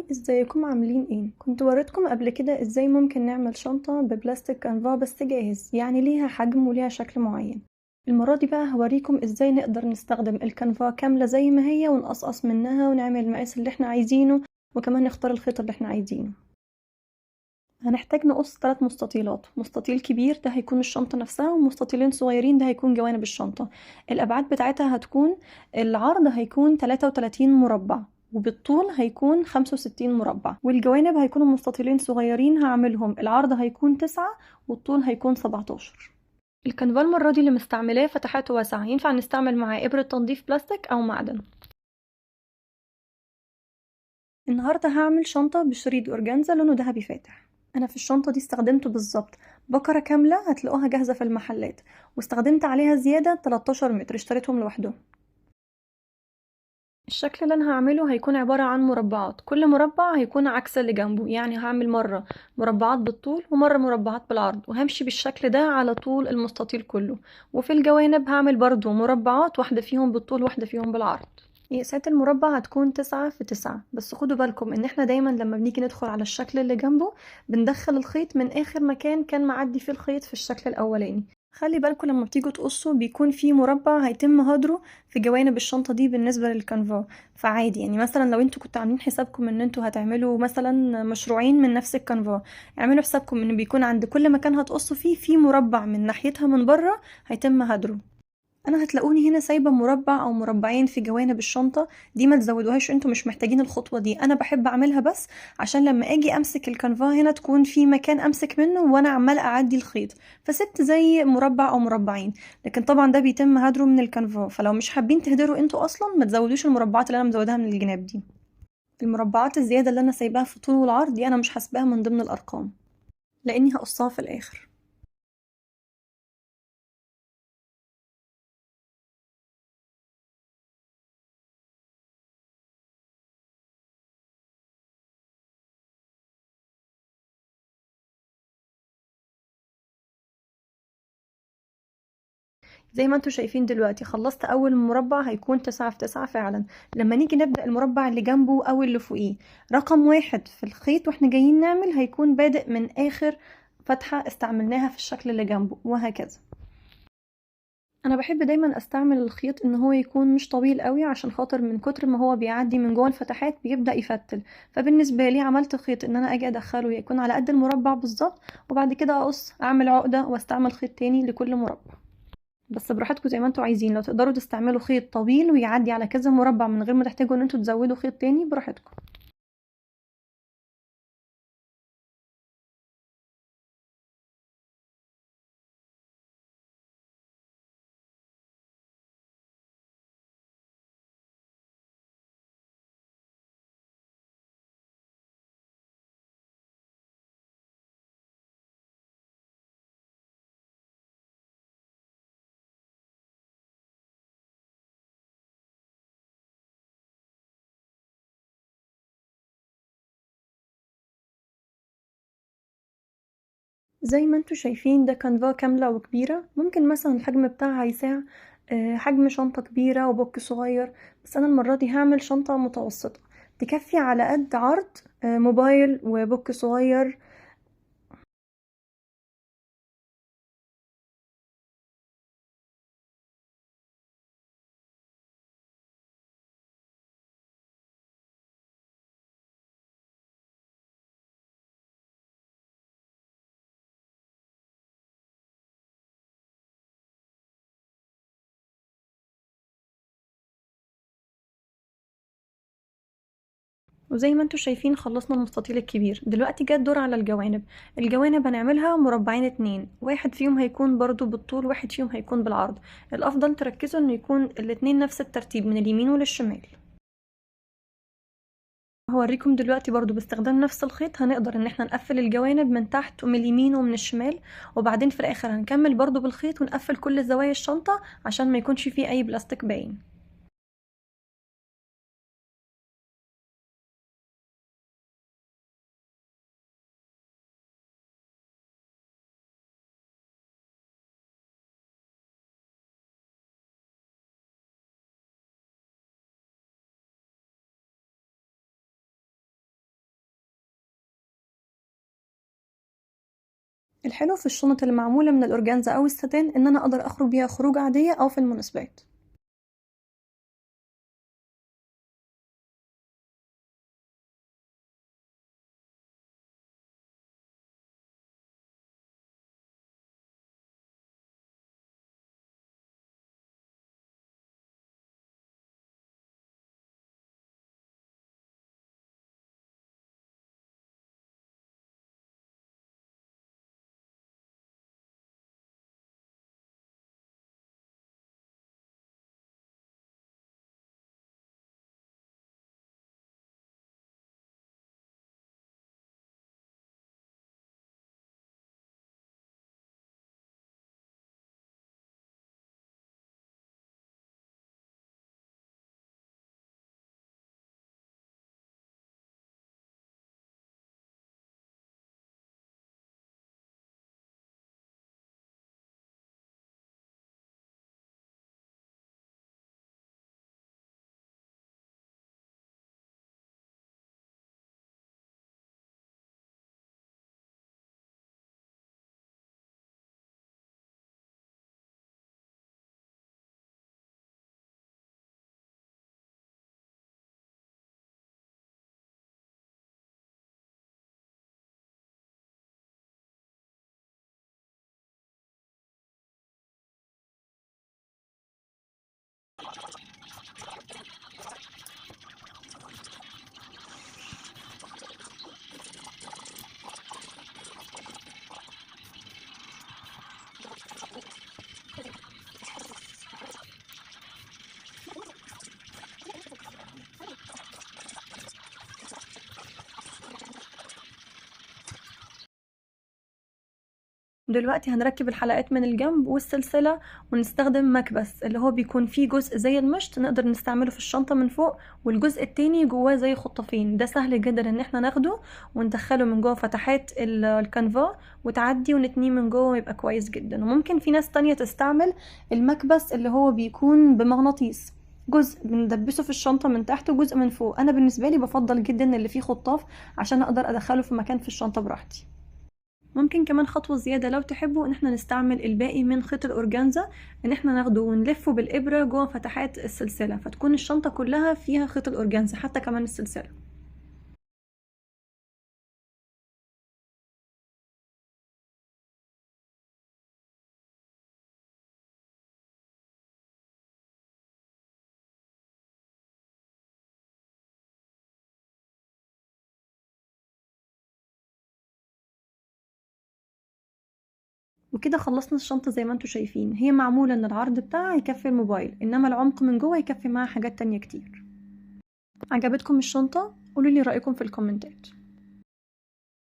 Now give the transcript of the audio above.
Hi، ازيكم؟ عاملين ايه؟ كنت وريتكم قبل كده ازاي ممكن نعمل شنطة ببلاستيك كانفا بس جاهز، يعني ليها حجم وليها شكل معين. المرة دي بقى هوريكم ازاي نقدر نستخدم الكانفا كاملة زي ما هي ونقصقص منها ونعمل المقاس اللي احنا عايزينه، وكمان نختار الخيط اللي احنا عايزينه. هنحتاج نقص 3 مستطيلات، مستطيل كبير ده هيكون الشنطة نفسها، ومستطيلين صغيرين ده هيكون جوانب الشنطة. الأبعاد بتاعتها هتكون العرض هيكون 33 مربع، وبالطول هيكون 65 مربع، والجوانب هيكونوا مستطيلين صغيرين هعملهم العرض هيكون 9 والطول هيكون 17. الكانفا المرة دي اللي مستعملاه فتحاته واسعة، ينفع نستعمل معاه إبرة تنظيف بلاستيك أو معدن. النهاردة هعمل شنطة بشريط أورجانزا لونه ذهبي فاتح. أنا في الشنطة دي استخدمته بالظبط بكرة كاملة هتلاقوها جاهزة في المحلات، واستخدمت عليها زيادة 13 متر اشتريتهم لوحدهم. الشكل اللي أنا هعمله هيكون عبارة عن مربعات، كل مربع هيكون عكس اللي جنبه، يعني هعمل مرة مربعات بالطول ومرة مربعات بالعرض، وهمشي بالشكل ده على طول المستطيل كله. وفي الجوانب هعمل برضو مربعات، واحدة فيهم بالطول واحدة فيهم بالعرض. مقاسات المربع هتكون 9 في 9، بس خدوا بالكم ان احنا دايما لما بنيجي ندخل على الشكل اللي جنبه بندخل الخيط من اخر مكان كان معدي فيه الخيط في الشكل الاولاني. خلي بالكم لما بتيجوا تقصوا بيكون في مربع هيتم هدره في جوانب الشنطة دي بالنسبة للكانفا، فعادي يعني مثلا لو انتوا كنتوا عاملين حسابكم ان انتوا هتعملوا مثلا مشروعين من نفس الكانفا، اعملوا حسابكم ان بيكون عند كل مكان هتقصوا فيه في مربع من ناحيتها من بره هيتم هدره. انا هتلاقوني هنا سايبه مربع او مربعين في جوانب الشنطه دي، ما تزودوهاش، انتوا مش محتاجين الخطوه دي، انا بحب اعملها بس عشان لما اجي امسك الكانفا هنا تكون في مكان امسك منه وانا عماله اعدي الخيط، فسبت زي مربع او مربعين. لكن طبعا ده بيتم هدره من الكانفا، فلو مش حابين تهدروا انتوا اصلا ما تزودوش المربعات اللي انا مزوداها من الجناب دي. المربعات الزياده اللي انا سايباها في طول والعرض دي انا مش حاسباها من ضمن الارقام لاني هقصها في الاخر. زي ما انتوا شايفين دلوقتي خلصت اول مربع هيكون 9 في 9 فعلا. لما نيجي نبدأ المربع اللي جنبه او اللي فوقيه رقم 1 في الخيط واحنا جايين نعمل هيكون بادئ من اخر فتحة استعملناها في الشكل اللي جنبه، وهكذا. انا بحب دايما استعمل الخيط ان هو يكون مش طويل قوي عشان خاطر من كتر ما هو بيعدي من جوه الفتحات بيبدأ يفتل، فبالنسبة لي عملت خيط ان انا اجي ادخله يكون على قد المربع بالظبط، وبعد كده اقص اعمل عقدة واستعمل خيط تاني لكل مربع. بس براحتكم زي ما انتوا عايزين، لو تقدروا تستعملوا خيط طويل ويعدي على كذا مربع من غير ما تحتاجوا ان انتوا تزودوا خيط تاني براحتكم. زي ما انتوا شايفين ده كانفا كاملة وكبيرة، ممكن مثلا الحجم بتاعها يساع حجم شنطة كبيرة وبوك صغير، بس انا المرة دي هعمل شنطة متوسطة تكفي على قد عرض موبايل وبوك صغير. وزي ما انتوا شايفين خلصنا المستطيل الكبير. دلوقتي جه الدور على الجوانب. الجوانب هنعملها مربعين 2، واحد فيهم هيكون برضو بالطول واحد فيهم هيكون بالعرض. الافضل تركزوا انه يكون الاتنين نفس الترتيب من اليمين وللشمال. هوريكم دلوقتي برضو باستخدام نفس الخيط هنقدر ان احنا نقفل الجوانب من تحت ومن اليمين ومن الشمال، وبعدين في الاخر هنكمل برضو بالخيط ونقفل كل زوايا الشنطة عشان ما يكونش فيه اي بلاستيك باين. الحلو في الشنط اللي معمولة من الأورجانزا أو الستان إن أنا أقدر أخرج بيها خروج عادية أو في المناسبات. دلوقتي هنركب الحلقات من الجنب والسلسلة، ونستخدم مكبس اللي هو بيكون فيه جزء زي المشط نقدر نستعمله في الشنطة من فوق، والجزء التاني جواه زي خطافين. ده سهل جدا ان احنا ناخده وندخله من جوه فتحات الكانفا وتعدي ونتنيه من جوه ويبقى كويس جدا. وممكن في ناس تانية تستعمل المكبس اللي هو بيكون بمغناطيس، جزء بندبسه في الشنطة من تحت وجزء من فوق. انا بالنسبة لي بفضل جدا اللي فيه خطاف عشان اقدر ادخله في مكان في الشنطة براحتي. ممكن كمان خطوة زيادة لو تحبوا ان احنا نستعمل الباقي من خيط الأورجانزا، ان احنا ناخده ونلفه بالإبرة جوه فتحات السلسلة، فتكون الشنطة كلها فيها خيط الأورجانزا حتى كمان السلسلة. وكده خلصنا الشنطة زي ما انتم شايفين، هي معمولة ان العرض بتاعها يكفي الموبايل، انما العمق من جوه يكفي معاها حاجات تانية كتير. عجبتكم الشنطة؟ قولوا لي رأيكم في الكومنتات.